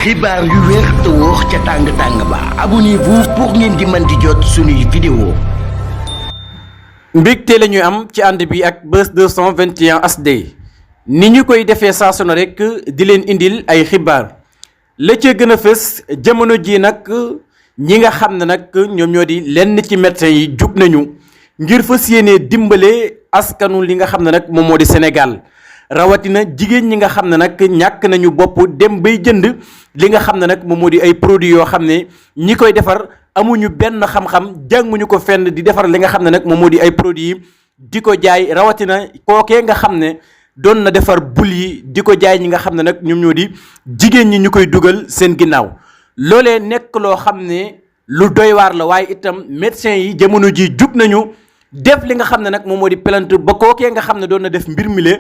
xibaar yu wér te wóor ca tàng ba abonnez-vous pour ngeen di mën di jot suñuy vidéo. mbégte la ñuy am ci ànd bi ak Buzz 221 HD ni ñu koy defee saa su ne rek di leen indil ay xibaar la ca gën a fës jamono ji nag ñi nga xam ne nag ñoom ñoo di lenn ci médecins yi jug nañu ngir fas yéene dimbale askanu li nga xam ne nag moom moo di Sénégal rawatina jigéen ñi nga xam ne nag ñàkk nañu bopp dem bay jënd li nga xam ne nag moom moo di ay produits yoo xam ne ñi koy defar amuñu benn xam-xam jànguñu ko fenn di defar li nga xam ne nag moom moo di ay produits di ko jaay rawatina kookee nga xam ne doon na defar bul yi di ko jaay ñi nga xam ne nag ñoom ñoo di jigéen ñi ñu koy dugal seen ginnaaw loolee nekk loo xam ne lu doy waar la waaye itam médecins yi jamono ji jug nañu def li nga xam ne nag moom moo di plainte ba kookee nga xam ne doon na def mbir mi le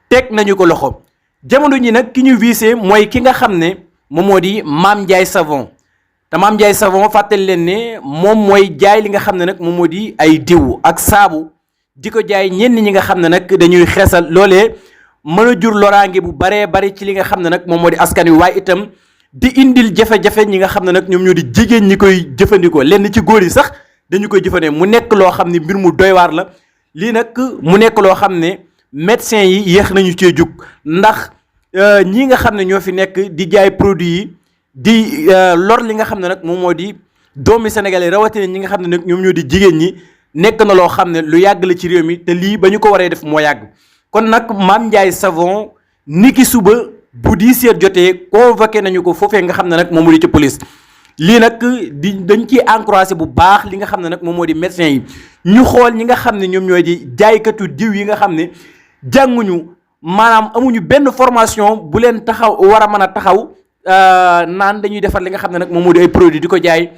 teg nañu ko loxo jamono ji nag ki ñu visé mooy ki nga xam ne moom moo di Mame Ndiaye Savon te Mame Ndiaye Savon fàttali leen ne moom mooy jaay li nga xam ne nag moom moo di ay diw ak saabu di ko jaay ñenn ñi nga xam ne nag dañuy xeesal loolee mën a jur loraange bu baree bari ci li nga xam ne nag moom moo di askan wi waaye itam di indil jafe-jafe ñi nga xam ne nag ñoom ñoo di jigéen ñi koy jëfandikoo lenn ci góor yi sax dañu koy jëfandikoo mu nekk loo xam ne mbir mu doy waar la lii nag mu nekk loo xam ne médecins yi yéex nañu cee jug ndax ñi nga xam ne ñoo fi nekk di jaay produit yi di lor li nga xam ne nag moom moo di doomi sénégalais rawatina ñi nga xam ne nag ñoom ñoo di jigéen ñi nekk na loo xam ne lu yàgg la ci réew mi te lii ba ñu ko waree def moo yàgg kon nag Mame Ndiaye Savon niki suba bu 10h jotee convoqué nañu ko foofee nga xam ne nag moom moo di ci police lii nag dañ ciy encouragé bu baax li nga xam ne nag moom moo di médecins yi ñu xool ñi nga xam ne ñoom ñooy di jaaykatu diw yi nga xam ne jànguñu maanaam amuñu benn formation bu leen taxaw war a mën a taxaw naan dañuy defar li nga xam ne nag moom moo di ay produits di ko jaay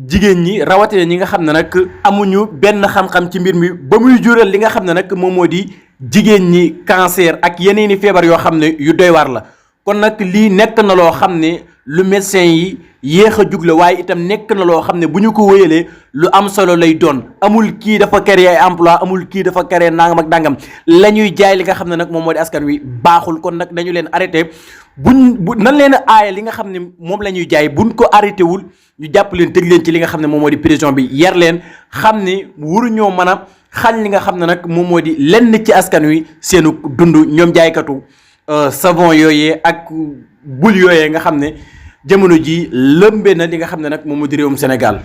jigéen ñi rawatina ñi nga xam ne nag amuñu benn xam-xam ci mbir mi ba muy jural li nga xam ne nag moom moo di jigéen ñi cancer ak yeneeni feebar yoo xam ne yu doy waar la kon nag lii nekk na loo xam ne lu médecin yi yéex a jug la waaye itam nekk na loo xam ne bu ñu ko wéyalee lu am solo lay doon amul kii dafa créer ay emploi amul kii dafa créer nangam ak dangam la ñuy jaay li nga xam ne nag moom moo di askan wi baaxul kon nag nañu leen arrêté nan leen a aaye li nga xam ne moom la ñuy jaay buñ ko arrêté wul ñu jàpp leen tëj leen ci li nga xam ne moom moo di prison bi yar leen xam ne waruñoo mën a xañ li nga xam ne nag moom moo di lenn ci askan wi seenu dund ñoom jaaykatu savon yooyee ak bul yooyee nga xam ne jamono ji lëmbe na li nga xam ne nag moom moo di réewum Sénégal